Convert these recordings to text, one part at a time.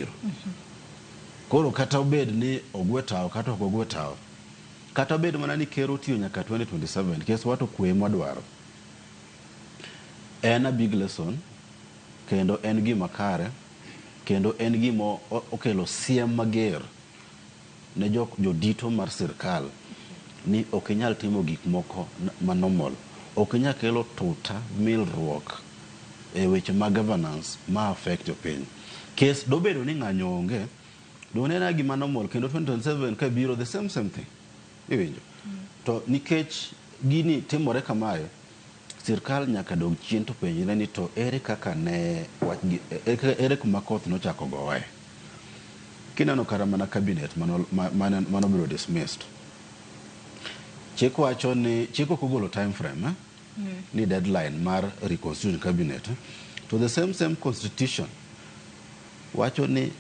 mabiro. Koro kata obed ni ogwe tawo kata ok ogwe tawo, kata obed mana ni ker otiyo nyaka 2027, kes wato kwe mwadwaro. En a big lesson, kendo en gima kare, kendo en gima okelo siem mager ne jok jodito mar sirkal ni ok inyal timo gik moko ma normal. Ok inyal kelo tuta milruok e weche mag governance ma affect jopiny. Kes dobedo ni ng'anyo onge, donena gima normal kendo 2027 ka biro, the same same thing. Iwinjo? To nikech gini timore kamae, sirkal nyaka dog chien to penjre ni to ere kaka ne wach ere kuma koth nochako gowae. Kineno kata mana cabinet manobedo dismissed. Chik wacho ni chik ok ogolo time frame, eh? Ni deadline mar reconstitution cabinet, eh? To the same same constitution wacho ni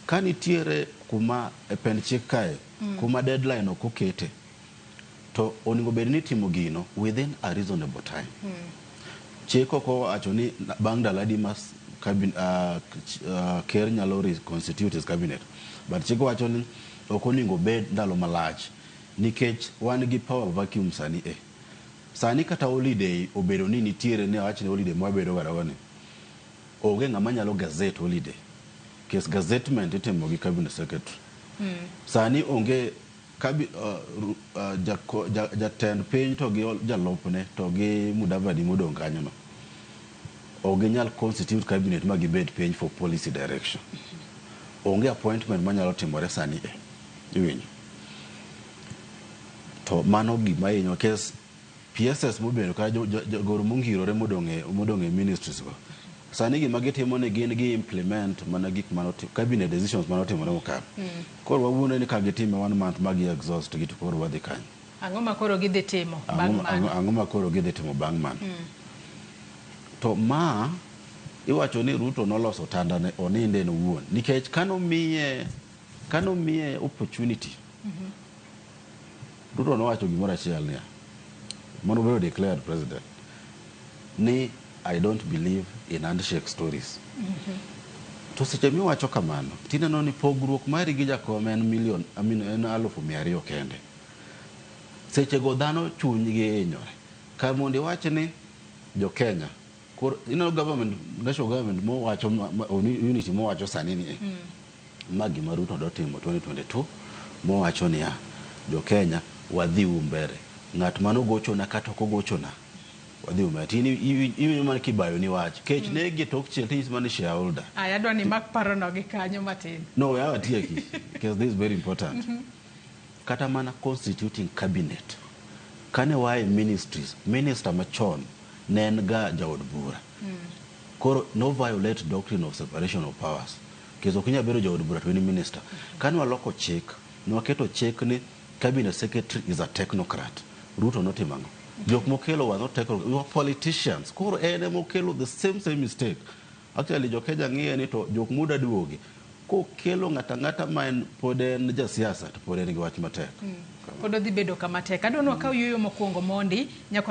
ka nitiere kuma e pend chik kae kuma deadline ok okete, to onego bed ni itimo gino within a reasonable time. Chik ok owacho ni bang' ndalo adi ma ker nyalo reconstitute his cabinet, but chik wacho ni ok onego bed ndalo malach nikech wan gi power vacuum sani. E sani kata holiday obedo ni nitiere ni awach ni holiday mwabedo ga ni onge ng'ama nyalo gazette holiday kes gazettement itimo gi cabinet secretary. Sani onge jatend piny to gi jalupne to gi Mudavadi modong' kanyono ok ginyal constitute cabinet ma gibed piny for policy direction. Onge appointment manyalo timore sani e iwinjo. To mano gima hinyo kes PSS mobedo kata jogoro mongirore modong' e ministries go. Sani gima gitimo ni gin gi implement mana gik mano cabinet decisions manotimore mokalo. Koro wawuondre ni ka gitime one month ma gi exhaust gi, to koro wadhi kanyo. Ang'o ma koro gidhi timo bang' mano? Ang'o ma koro gidhi timo bang' mano? To ma iwacho ni Ruto noloso tanda ne oninde en owuon nikech kanomiye opportunity, Ruto nowacho gimoro achiel niya mano bedo declared president ni, "I don't believe in handshake stories." To seche miwacho kamano, tineno ni pogruok mari gi jakom en million, I mean, en 200,000 kende. Sechego dhano chunygi hinyore kar mondo iwach ni jo Kenya koro ineno government, national government mowacho unity mowacho sani ni ma gima Ruto dotimo 2022 mowacho niya, "Jo Kenya, wadhi mbele, ng'at manogochona kata ok ogochona, wadhi mbele." Tin iwinjo mana kibayo ni wach kech ne gi tok chiel tinyisi mana ni shareholder. Aya, adwa ni mak parono gi kanyo matin. No, we atieki because this is very important. Kata mana constituting cabinet, kane wae ministries, minister machon ne en ga jaod bura. Koro no violate doctrine of separation of powers. Nikech ok inyal bedo jaod bura to in minister. Kane waloko chik, ne waketo chik ni cabinet secretary is a technocrat. Ruto notimo ang'o? Jok mokelo were not technocrats, we were politicians. Koro en emokelo the same same mistake. Actually, jo Kenya ng'iye ni to jok muda duogi kokelo ng'ata ang'ata ma en pod en jasiasa to pod en gi wach matek. Pod odhi bedo kama tek. Adwa ni wakaw yueyo mokwongo mondi nyakwara.